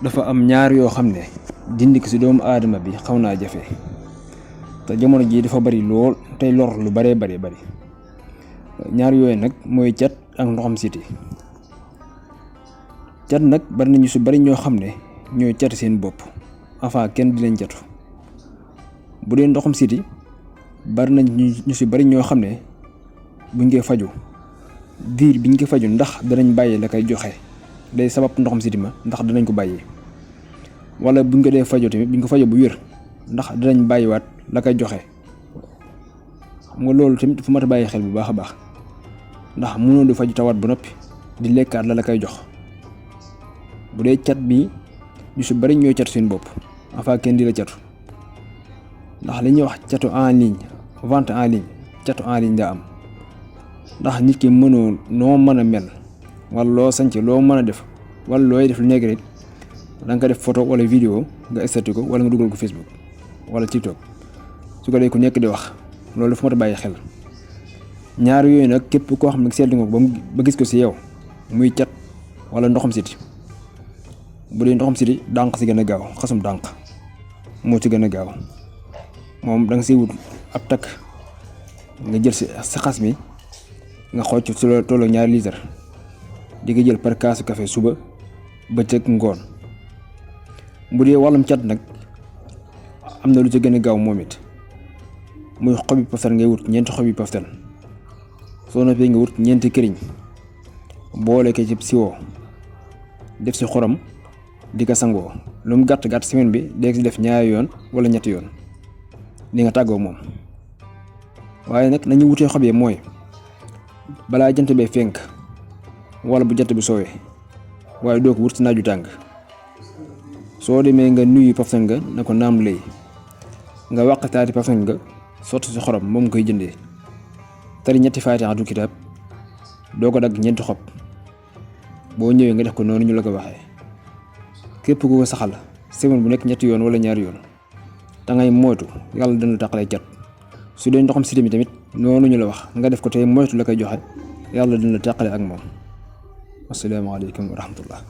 dafa am ñaar yoo xam ne dindi ko ci doomu aadama bi xaw naa jafe te jamono jii dafa bari lool tey lor lu bari ñaar yooyu nag mooy cat ak ndoxam siti. cat nag bari nañu ci bari ñoo xam ne ñooy cat seen bopp avant kenn di leen catu. bu dee ndoxam siti bari nañ ñu ci bari ñoo xam ne buñ koy faju diir biñ ko faju ndax danañ bàyyi la koy joxe day sabab ndoxam siti ma ndax danañ ko bàyyi, wala buñ ko dee fajoo tamit buñ ko fajoo bu wér ndax danañ bàyyiwaat la koy joxe. xam nga loolu tamit fu mat a bàyyi xel bu baax a baax ndax mënoo di faju tawat bu noppi di lekkaat la koy jox. bu dee cat bi ñu ci bari ñooy catu seen bopp avant kenn di la catu ndax li ñuy wax catu en ligne, vente en ligne, catu en ligne daa am. ndax nit ki mënoo noo mën a mel wala loo sanc loo mën a def wala looy def lu nekk rek da nga ko def photo wala vidéo nga statut ko wala nga dugal ko Facebook wala TikTok su ko dee ku nekk di wax loolu dafa mat a bàyyi xel. ñaar yooyu nag képp koo xam ne seetlu nga ko ba gis ko ci yow muy cat wala ndoxam siti. bu dee ndoxam siti dànq ci gën a gaaw, xasum dànq moo ci gën a gaaw. moom da nga siy wut ab takk nga jël sa xas mi nga xooj ci lu tolloo 2 litre di ko jël par kaasu café suba bëccëg ngoon. bu dee wàllum cat nag am na lu ci gën a gaaw moom it muy xobi poftan ngay wut 4 xobi poftan. soo noppee nga wut 4 këriñ boole ko ci siwo def ci xorom di ko sangoo lu mu gàtt gàtt semaine bi dee ci def 2 yoon wala 3 yoon di nga tàggoo moom. waaye nag nañu wutee xob yi mooy balaa jant bee fenk wala bu jant bi soowee, waaye doo ko wut ci naaju tàng. soo demee nga nuyu poftan nga na ko naam lay nga wàqtaati poftan nga sotti ci xorom moom koy jëndee tari 3 faatihatul kitaab doo ko dagg 4 xob. boo ñëwee nga def ko noonu ñu la ko waxee. képp ku ko saxal semaine bu nekk 3 yoon wala 2 yoon da ngay moytu yàlla dana tàqalee cat. su dee ndoxam siti mi tamit noonu ñu la wax nga def ko tey moytu la koy joxe yàlla dina la tàqale ak moom. asalaamaaleykum wa rahmatullah.